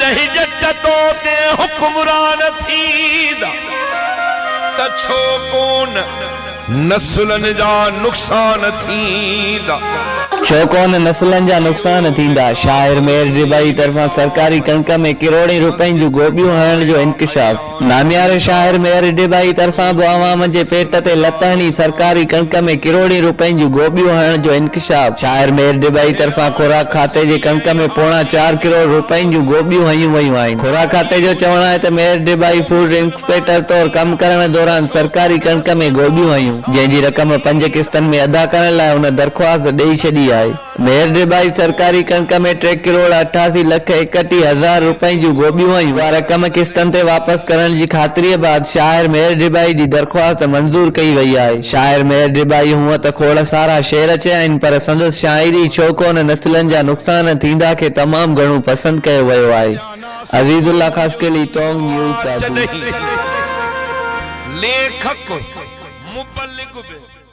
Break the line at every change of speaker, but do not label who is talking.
جڏهن ڄٽ تو تي حڪمران ٿيندا ته ڇو ڪونه نسلن جا نقصان ٿيندا.
ڇو ڪونه نسلن جا نقصان ٿيندا. شاعر مير ڊٻائي طرفان سرڪاري ڪڻڪ ۾ ڪروڙين روپين جون گوٻيون هڻڻ جو انڪشاف. نامياري شاعر مير ڊٻائي طرفان به عوام جي پيٽ تي لت هڻي سرڪاري ڪڻڪ ۾ ڪروڙين روپين جون گوٻيون هڻڻ جو انڪشاف. شاعر مير ڊٻائي طرفان خوراڪ کاتي جي ڪڻڪ ۾ پوڻا چار ڪروڙ روپين جون گوٻيون هنيون ويون آهن. خوراڪ کاتي جو چوڻ آهي ته مير ڊٻائي فوڊ انسپيڪٽر طور ڪم ڪرڻ دوران سرڪاري ڪڻڪ ۾ گوٻيون هنيون، جنهن جي رقم پنج قسطن ۾ ادا ڪرڻ لاء هن درخواست ڏئي ڇڏي آهي. مير ڊٻائي سرڪاري ڪڻڪ ۾ ٽي ڪروڙ 88 لک 31 هزار روپين جون گوٻيون هنيون، اها رقم قسطن تي واپس ڪرڻ جي خاطريء بعد شاعر مير ڊٻائي جي درخواست منظور ڪئي وئي آهي. شاعر مير ڊٻائي هونء ته کوڙ سارا شعر چيا آهن پر سندس شاعري ڇو ڪونه نسلن جا نقصان ٿيندا کي تمام گهڻو پسند ڪيو ويو آهي. عزيز الله خاصخيلي، تونگ نيوز، دادو.
ليکڪ، مبلغ به.